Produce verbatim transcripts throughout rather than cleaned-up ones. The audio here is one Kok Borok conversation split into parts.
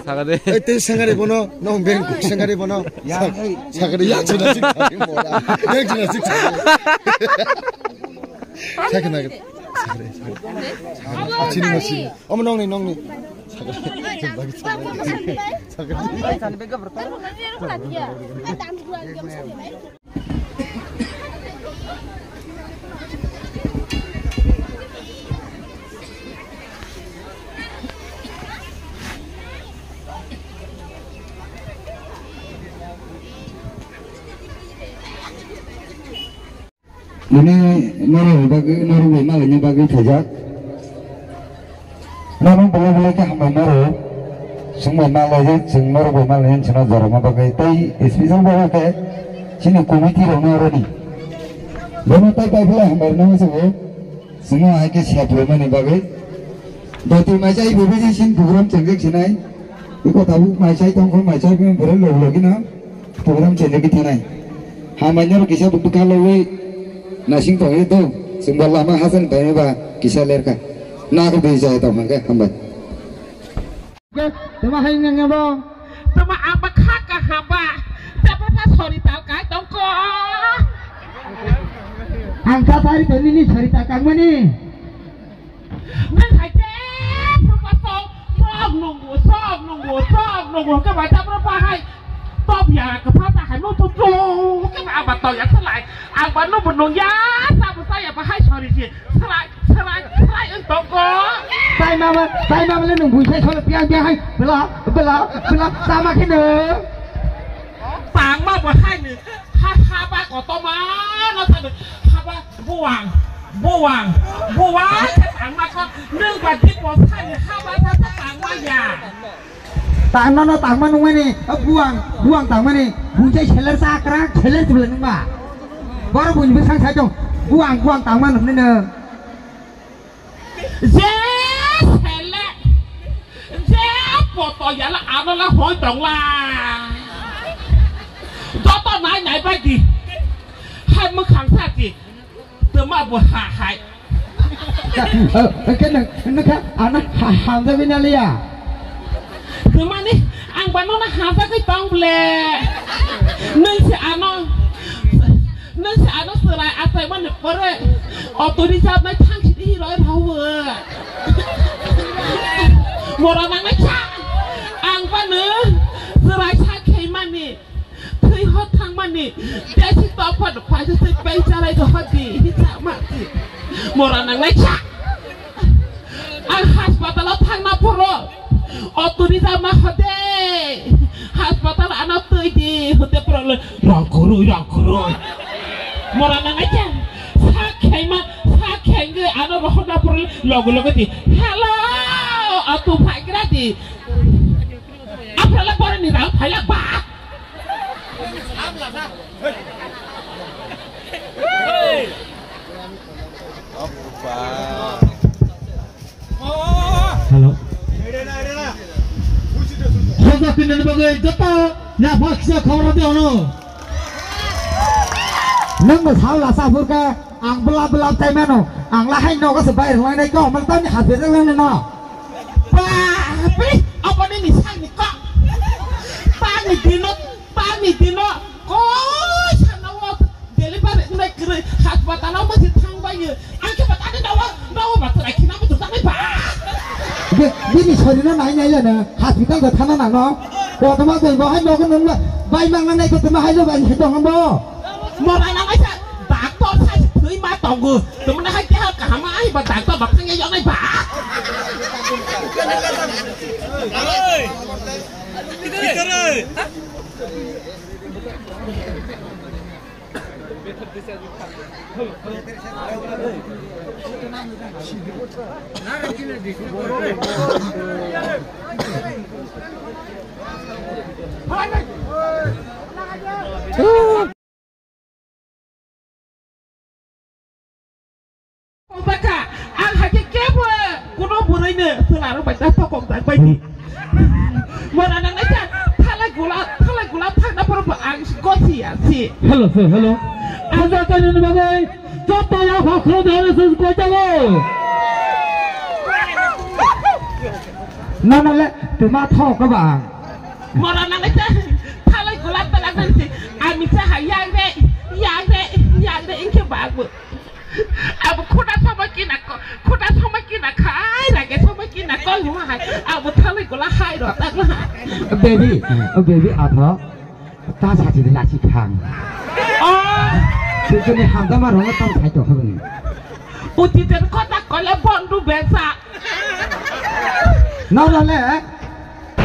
Sakade. Ei, tei sengari bono, no beng sengari bono. Ya, hey. Sakade ya chuna sik thani mora. Beng chuna sik thani. Sakade, sakade, sakade. Achini masi. Omo nongni, nongni. Sakade. Sakade. Nini norok bagwi, norok bai malaini bagwi phaijak. Norok belai belai khe hambai norok. Chwng bai malaijak, chwng norok bai malaijak, chwngno jorokma bagwi. Tei special bagwi khe chini committee rokno aroni. Bono tai pai belai hambai rwna muchungo. Chwngno hai khe sep rwmani bagwi. Doti maisa ibo bisi sin program chengjak sinai. Iko tabuk maisa tongkho maisa bini bwrwi log logino. Program chenjagwi thanai. Hambai norok kisa bwkha logwi nasing tongwi tong. Chwngbo lama hasan phaimaba kisa lerka. Nagwi jaya tong hangkhe hambai. Tama hai nang abo. Tama aba kha ka haba. Tama pa sori tal kai tongko. Ang ka pari toni ni sori tal kangmani. Nang hai te, papa sok, sok nunggu, sok nunggu, sok nunggu, ke baca berapa hai? Top ya, ke baca hai, mau tuh tuh, ke apa tau ya selai? Apa nu benung ya, sama saya apa hai, sorry sih, selai, selai, selai, entong ko. Tai mama, tai mama le nunggu saya soal piang piang hai, bela, bela, bela, sama kene. Tang ma bahai ni, ha, haba kotoma, no sabe, haba. Buang, buang, buang khe tangma kho, nwng ba Dipo sani haba sa sa tangma ya. Tangma no tangma nungmani, o buang, buang tangmani, bunjai seler sa krak, seler tibla nungma. Boro bunyi bwsang sai tong, buang, buang tangma nungni nwng. Je seler, je poto yala ano la hoi tongla. Joto nai nai bai di, hai mwkhang sa di. Tama bo ha hai. Ke nang nang ka ana ha hamda bina liya. Tama ni ang bano na hamda kai tong ble. Nang se ano nang se ano serai atai mane pore auto reserve nai thang si di roi rau. Mora nang nai cha ang bano serai sa kai mani. Thwi hor thangmani, tesi topha paisa se pai charai do hodi, hisa mati. Mora nangnai cha. Ang hospital o thangna phoro, auto reserve ma hode. Hospital ano twi di, hode phoro le, rang kurui, rang kurui. Mora nangnai cha. Sa khaima, sa khainge ano rohorna phoro le, logo logo di. Hello, auto phaigra di. Aphrala pore ni rang phaila ba. Hello. Hoja pinani bagwi joto ya baksa khobor de ono. Nang bo sal la sa phurka ang bla bla tai mano ang la hai nogo se bai rwlai nai ko mal tani hospital nang no. Ba, pi, apa ni ni sang ni ko. Pani dino Pani dino koi sana wo delivery nai kiri hospital o masi thang bai ye. Ang ke batani dawa dawa batani khina mo tuta nai ba. Bini sorino nai nai lana hospital da thana nang no. Kotoma bai bahai nogo nung bai mang nai kotoma hai lo bai tong bo. Mora nang ai sa doctor sa thwi ma tongo. Tumna hai ke kaham ai ba doctor ba thang ya nai ba. Baka, ang hai khe kebo kuno bwrwi no chwla rok bai ta tokok jak bai di. Mora nang nai kha, thalai gula, thalai gula thangna phoro bo ang gosi ya si. Hello, sir, hello. Ang Hajar kani ni bagwi joto ya phakro dare sus koi jago. Nono le twma thok ko ba. Mora nang le cha thalai gulap talak nang si. Ami cha ha yang re, yang re, yang re, ingke ba bu. Abo khuda somoi kina ko, khuda somoi kina khai, rage somoi kina ko, lua hai. Abo thalai gula hai ro tak la. Baby, oh baby, atho. Ta sachi de lachi khang. Oh. Tui tuni hamda ma rongo tam sai to habani. Uti ter kota kole bondu besa. No no le.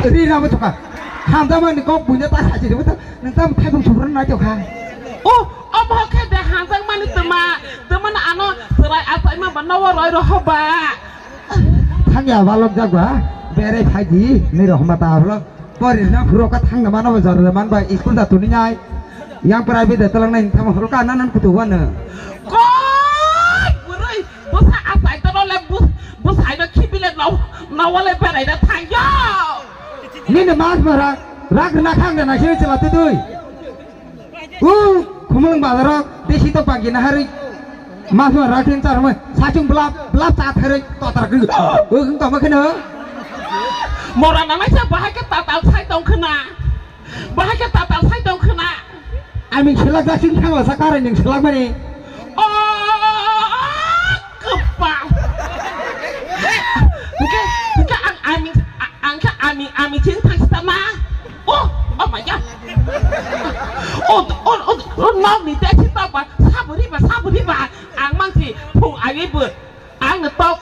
Ri na mo choka. Hamda ma ni kok bunya ta sachi de buta. Nang tam khai bung chubran na choka. Oh, omo khe de hamda ma ni tuma, tuma na ano serai asai ma ba no roi ro hoba. Thangya balok jagwa, bere phaidi, ni rohma ta vlog. Pori na phuro ka thangna mano ba jor man ba school da tuni nai. Yang private da talang nai thama hol ka nan nan kutu wana. Koi, burui, busa asai to le bus, busa ino khibile no, no le bere da thangyo. Ni ne mas mara, rak na khang da na shi chala tu dui. U, khumulwng bazaro, desi tok pagi naharwi. Masma ratin charmai, sachung blap, blap cha tharwi, totra kri. U, kung tama kheno. Mora nanai sa bahai ke tatal sai tong khna. Bahai ke tatal sai tong khna. Ami selak jasing thangla sa karai ning selak mani. Oh, kepa. Oke, oke, ang ami, a-, ang ke ami, ami ching thang sita ma. Oh, oh my God. Oh, oh, oh, oh, no, ni desi tok ba, saburi ba, saburi ba. Ang mang si, phung agi bu. Ang no tok,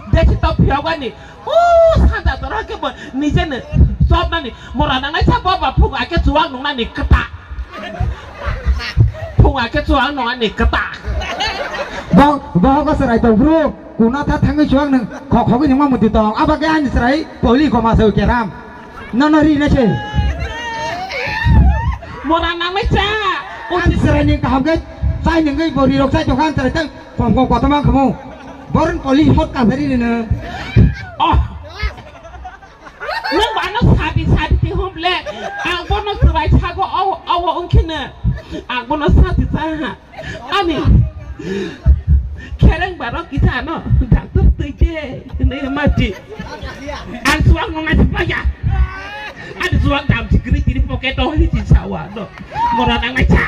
desi tok phiok ani. Oh, sanda tora ke bo, ni je ne, sob nani. Mora nang nai sa bo ba, phung ake chuang nung nani kata. Phung ake chuang nung ani kata. Bo, bo ko serai tong bro. Kuna ta thangwi chuang nung, khok khogwi nung ma muti tong. Aba ke ani serai, poli ko ma sa keram. Nono ri na se. Mora nang mai cha. An serai ni kaham ke, chai nung gwi bori rok chai tong khan serai tang, kom kom kotoma khamu. Boron poli hot ka sari ni na. Oh. Nung bano sadi sadi ti hum le. Ang bono serai chago aw aw ungkina. Ang bono sadi sa ha. Ani khereng barok kisa ano doctor twi de hinwi mati. Ang suang nang nai paya. Ani suang dam sikri tiri pocket o hiti sawa no. Mora nang nai cha.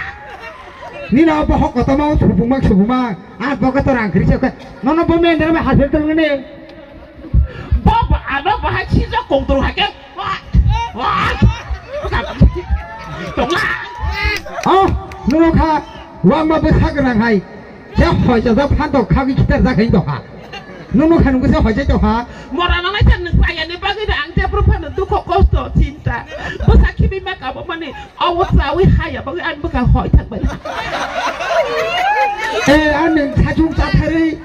Nina apa hok kotoma subuma subuma. Ang pocket o rang kri se. Nono bo mendera me hasil tel ngene. Bob ano bahai sijak kongtoro hake. Wah, wah. Tonga. Oh, nuno kha, wangma bwsa gwnang hai. Se hoichajak phan tok kha, khitar jak hai doha. Nuno kha nungkhe se hoichai doha. Mora nang nai chan nung saya ni bagwi ang te pro phan dukho kosto chinta. Bwsa khibi ma kabo mani. Awo chawi haya bagwi ang bwkha hoi thak bai. Eh, ang nung sachung chatharwi.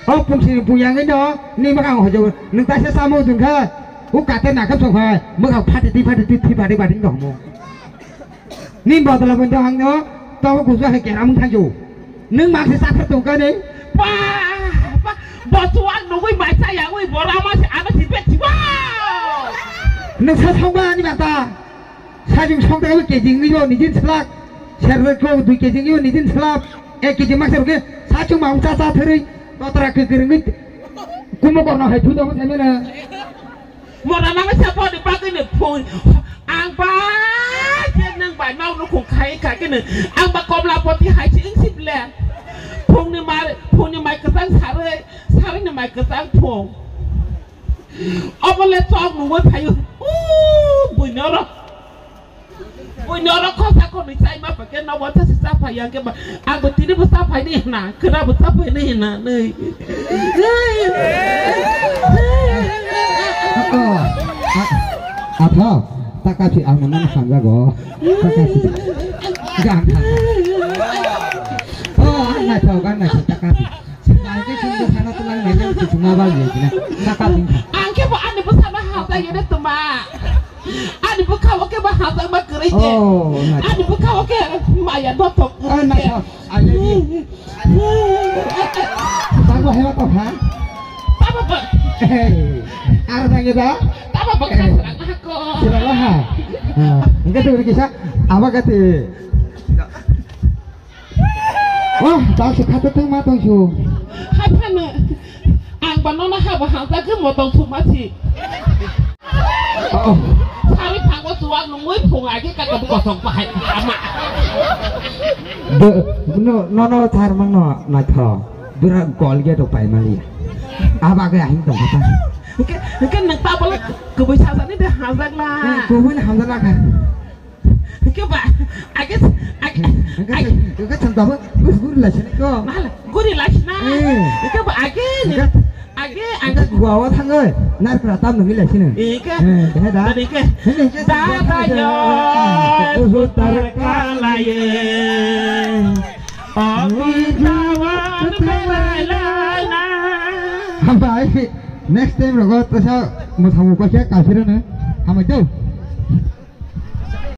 O pungsini pung yang no, ni mwkhang hojo, nung taisa samo dun kha, u kate nakam song kha, mwkhang phate ti phate ti thi phate bating dong mo. Ni bodol mo dong ang no, to ku jo he keram thang jo. Nung mak se sathar tong kha ni. Ba, ba, bo chuang nugui mai cha yang ui bora ma se ama si bet si wa. Nung sa song ba ni mata. Sajung song ta kejing ni yo nijin slak. Server ko dui kejing yo nijin slak. Ek kejing mak server ke sachung ma cha cha tharwi. Totra ke kerengit. Kumo korno hai thu dong sai mena. Mora nang sa po ni bagwi ni phone. Ang ba je nang ba nau no khung khai ka ke ne. Ang ba komla poti hai chi ing sip le. Phone ni mar, phone ni mai kwtang sare, sare ni mai kwtang phone. Obo le chok nungwi phaio. U buino ro. Buino ro khosa khonwi chai ma pake no bo thasi cha phai yang ke ba. Ang bo tini bo cha phai ni na. Kra bo cha phai ni na. Nei. Oh, a-, atha, taka si ang nang hamjago. Taka si. Gang thang. Oh, ang na thau, ang na thau, taka si. Ang ke sung bwsano twlang nai nang se sung ma bal ye kina. Taka si. Ang ke bo ani bwsano hamjak ye de tuma. Ani bwkha o ke ba hamjakma kwrwi de. Oh, na. Ani bwkha o ke maya dothok. Oh, na, na. I love you. Tabo hema to ha? Tabo ba. Hey. Ar dangi da? Tabo ba ka serang ha ko. Serang ha. Ah, enggak tuh kisah. Apa kata? Oh, tau se khata tang ma tong su. Hai phano. Ang ba nono ha ba hamjak ke mo tong su ma si. Oh. Sari phango chuwak nungwi phung agi kaka kosong pahai ama. Bo, no, no, no, thar mang no, naitho. Bura gol ge to pai mali. Aba ge ahing tong kata. Hingke, hingke nang ta bolo kubui sasani de hajak la. Eh, kubui ni hamjak la kha. Hingke ba, age, age, Hingke age. Hingke chang tabo, bus guri lai sini ko. Mahala, guri lai sina. Eh. Hingke ba age ni. Hingke Age, Hingke age. Gua wa thang oi, nar kra tam nungwi lai sini. Hingke. Eh, he da. Tadi ke. Hingke. Dada yo, putar kalaye. Obi jawan belai lana. Hambai, next time rogo tasa muthamu ko kya kasirana. Hambai tu.